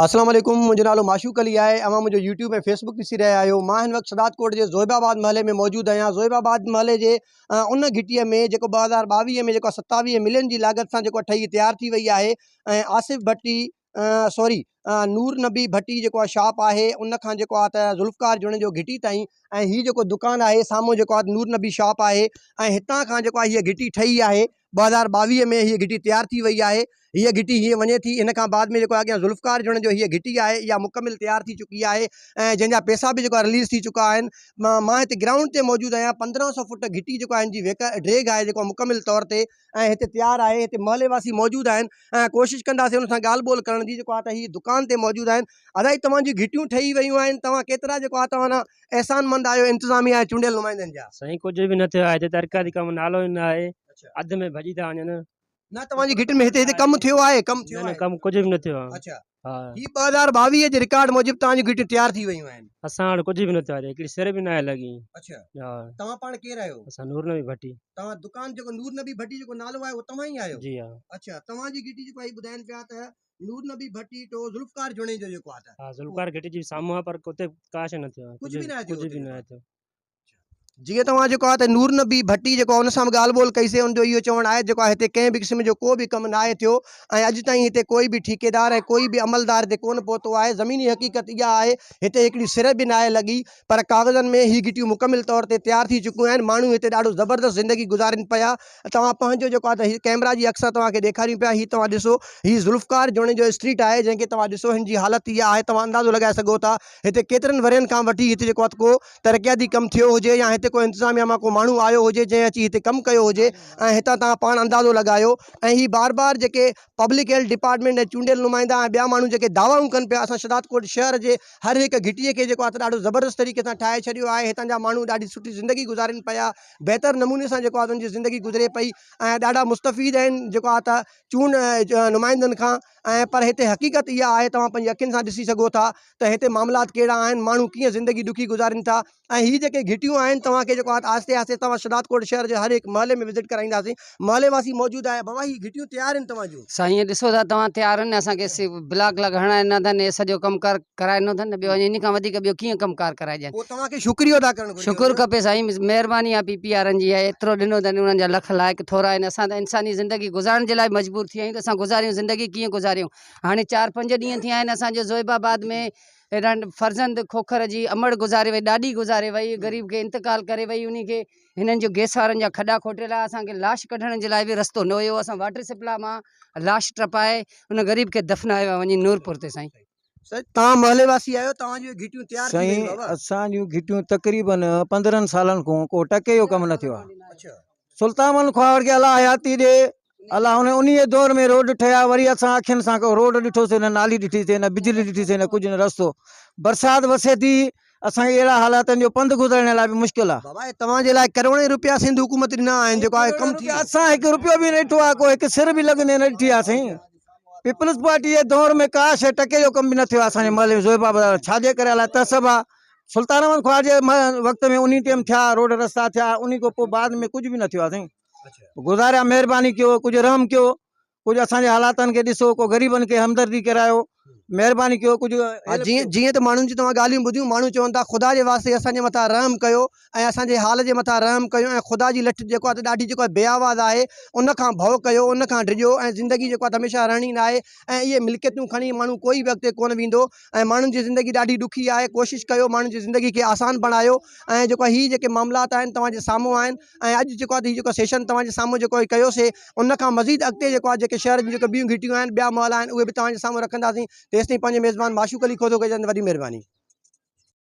السلام عليڪم منهنجو نالو معشوق علي آهي اوهان منهنجو يوٽيوب ۽ فيسبوڪ ڏسي رهيا آهيو مان هن وقت شھداد ڪوٽ جي زويب آباد محلي ۾ موجود آهيان زويب آباد محلي جي ان گهٽيء ۾ جيڪو 2022 ۾ جيڪو 27 ملين جي لاڳت سان جيڪو ٺهي تيار ٿي وئي آهي ۽ آصف ڀٽي سوري نور نبي ڀٽي جيڪو آهي شاپ آهي ان کان جيڪو آهي ته ذوالفقار جوڻيجو گهٽي تائين ۽ هي جيڪو دڪان آهي سامهون جيڪو آهي نور نبي شاپ آهي ۽ هتان کان جيڪو آهي هيء گهٽي ٺهي آهي 2022 ۾ هيء گهٽي تيار ٿي وئي آهي هيء گهٽي هيئن وڃي ٿي ان کان بعد ۾ جيڪو اڳيان ذوالفقار جوڻيجو هيء گهٽي آهي اها مڪمل تيار ٿي چڪي آهي ۽ جنهن جا پئسا به جيڪو رليز ٿي چڪا آهن مان هتي گرائونڊ تي موجود آهيان 1500 فوٽ گهٽي جيڪو آهي ان جي ويڪر ڊيگهه آهي جيڪو مڪمل طور تي ۽ هتي تيار آهي هتي محلي واسي موجود آهن ۽ ڪوشش ڪنداسين ان سان ڳالهه ٻولهه ڪرڻ جي جيڪو آهي ته هي دڪان تي موجود آهن ادا هي توهان جون گهٽيون ٺهي ويون آهن توهان ڪيترا جيڪو آهي توهان احسان مند آهيو انتظاميا ۽ چونڊيل نمائندن جا. سائين ڪجهه به نه ٿيو آهي هتي ترقياتي ڪم نالو ئي نه آهي اڌ ۾ ڀڄي ٿا وڃن. نه توهان جي گهٽين ۾ هتي هتي ڪم ٿيو آهي ڪم ٿيو نه نه آهي. ڪم ڪجهه به نه ٿيو آهي. اڇا ها. هي 2022 جي رڪارڊ موجب توهان جون گهٽيون تيار ٿي ويون آهن. اسان وٽ ڪجهه به نه ٿيو آهي هڪڙي سر به ناهي لڳي. اڇا ها. توهان پاڻ ڪير آهيو؟ اسان نور نبي ڀٽي. توهان دڪان جيڪو نور نبي ڀٽي جيڪو نالو آهي اهو توهان ئي آهيو؟ جي ها. اڇا توهان جي گهٽي جيڪو آهي ٻڌائين پيا ته نور نبي ڀٽي ٽو ذوالفقار جوڻيجو جيڪو آهي ته. ها ذوالفقار گهٽي جي سامهون آهي پر اتي ڪا شيء نه ٿيو آهي. ڪجهه به ناهي ٿيو ڪجهه به ناهي ٿيو. جيئن توهان جيڪو آهي ته نور نبي ڀٽي جيڪو آهي ان سان به ڳالهه ٻولهه ڪئي سي ان جو اهو چوڻ آهي جيڪو آهي هتي ڪنهن به قسم جو ڪو به ڪم ناهي ٿيو ۽ اڄ تائين هتي ڪوئي به ٺيڪيدار ۽ ڪوئي به عملدار هتي ڪونه پهتو آهي زميني حقيقت اها آهي هتي هڪڙي سر به ناهي لڳي پر ڪاغذن ۾ هي گهٽيون مڪمل طور تي تيار ٿي چڪيون آهن ماڻهو هتي ڏاڍو زبردست زندگي گذارين پيا توهان پنهنجو جيڪو آهي ته هي ڪئميرا جي اک سان توهان کي ڏيکاريون پيا هي توهان ڏسو هي ذوالفقار جوڻيجو اسٽريٽ آهي جنهن کي توهان ڏسو هن جي حالت اها آهي توهان اندازو لڳائي سگهو ٿا هتي ڪيترن ورهين کان وٺي هتي جيڪو آهي ڪو ترقياتي ڪم ٿيو هجي يا هتي ڪو انتظاميا مان ڪو ماڻهو آيو هجي جنهن اچي هتي ڪم ڪيو هجي ۽ هتان توهان پاڻ اندازو لڳايو ۽ هي بار بار جيڪي پبلڪ هيلٿ ڊپارٽمينٽ ۽ چونڊيل نمائندا ۽ ٻيا ماڻهو جيڪي دعوائون ڪن پيا اسان شھدادڪوٽ شهر جي هر هڪ گهٽي کي جيڪو آهي ڏاڍو زبردست طريقي سان ٺاهي ڇڏيو آهي هتان جا ماڻهو ڏاڍي سٺي زندگي گذارين پيا بهتر نموني سان جيڪو آهي انهن جي زندگي گذري پئي ۽ ڏاڍا مستفيد آهن جيڪو آهي ته چونڊ نمائندن کان ۽ پر هتي حقيقت اها آهي توهان پنهنجي اکين سان ڏسي سگهو ٿا ته هتي معاملات ڪهڙا آهن ماڻهو ڪيئن زندگي ڏکي گذارين ٿا ۽ هي جيڪي گهٽيون آهن توهان کي جيڪو آهي آهستي آهستي توهان شھدادڪوٽ شهر جي هر هڪ محلي ۾ وزٽ ڪرائينداسين محلي واسي موجود آهي بابا هي گهٽيون تيار آهن توهان جون. سائين هي ڏسو ٿا توهان تيار آهن اسان کي بلاڪ لڳ هڻائي ڏنا اٿن هي سڄو ڪم ڪار ڪرائي ڏنو اٿن ٻيو انهي کان وڌيڪ ٻيو ڪيئن ڪم ڪار ڪرائجن. پوء توهان کي شڪريو ادا ڪرڻ گهرجي. شڪر کپي سائين مهرباني آهي پي پي وارن جي ايترو ڏنو اٿن انهن جا لک لائق ٿورا آهن اسان ته انساني زندگي گذارڻ جي لاء مجبور ٿي ويا آهيون ته اسان گذاريون زندگي ڪيئن گذاريون هاڻي چار پنج ڏينهن ٿيا آهن اسان جو زويب آباد ۾ فرزند کوکر جي امڙ گذاري وئي ڏاڏي گذاري وئي غريب کي انتقال ڪري وئي انهي کي هنن جو گيس وارن جا کڏا کوٽيل آهي اسان کي لاش ڪڍڻ جي لاء به رستو نه هيو اسان واٽر سپلاء مان لاش ٽپائي ان غريب کي دفنايو آهي وڃي نورپور تي سائين. سائين توهان محلي واسي آهيو توهان جون گهٽيون تيار ٿي ويون سائين بابا. اسان جون گهٽيون تقريبن 15 سالن کان ڪو ٽڪي جو ڪم نه ٿيو آهي سلطان محمد خواهڙ کي الله حياتي ڏي الله ان انهي دور ۾ روڊ ٺهيا وري اسان اکين سان ڪو روڊ ڏٺوسي نه نالي ڏٺي سي نه بجلي ڏٺي سي نه ڪجهه نه رستو برسات وسي ٿي اسان کي اهڙا حالات آهن جو پنڌ گذرڻ لاء به مشڪل آهي. بابا توهان جي لاء ڪروڙين روپيا سنڌ حڪومت ڏنا آهن جيڪو آهي ڪم ٿي ويو. اسان هڪ روپيو به نه ڏٺو آهي ڪو هڪ سر به لڳندي نه ڏٺي آهي سائين پيپلز پارٽي جي دور ۾ ڪا شيء ٽڪي جو ڪم به نه ٿيو آهي اسان جي محلي ۾ زويب آباد ڇا جي ڪري الائي تعصب آهي سلطان احمد خواجه جي وقت ۾ انهي ٽيم ٿيا روڊ رستا ٿيا انهي کان پوء بعد ۾ ڪجهه به نه ٿيو آهي سائين گذاريا مهرباني ڪيو ڪجهه رحم ڪيو ڪجهه اسان جي حالاتن کي ڏسو ڪو غريبن کي همدردي ڪرايو مهرباني ڪيو ڪجهه جيئن جيئن ته ماڻهن جون توهان ڳالهيون ٻڌيون ماڻهو چون ٿا خدا جي واسطي اسان جي مٿان رحم ڪيو ۽ اسان جي حال جي مٿان رحم ڪيو ۽ خدا جي لٺ جيڪو آهي ڏاڍي جيڪو آهي بي آواز آهي ان کان ڀؤ ڪيو ان کان ڊڄو ۽ زندگي جيڪو آهي هميشه رهڻي نه آهي ۽ اهي ملڪيتون کڻي ماڻهو ڪوئي به اڳتي ڪونه ويندو ۽ ماڻهن جي زندگي ڏاڍي ڏکي آهي ڪوشش ڪيو ماڻهن جي زندگي کي آسان بڻايو ۽ جيڪو هي جيڪي معاملات آهن توهان جي سامهون آهن ۽ اڄ جيڪو آهي هي جيڪو سيشن توهان جي سامهون جيڪو ڪيو سي ان کان مزيد اڳتي جيڪو آهي جيڪي شهر جون جيڪي ٻيون گهٽيون آهن ٻيا محلا آهن اهي به توهان جي سامهون رکنداسين تيستائين پنهنجي ميزبان معشوق علي کوسو کي اجازت وڏي مهرباني.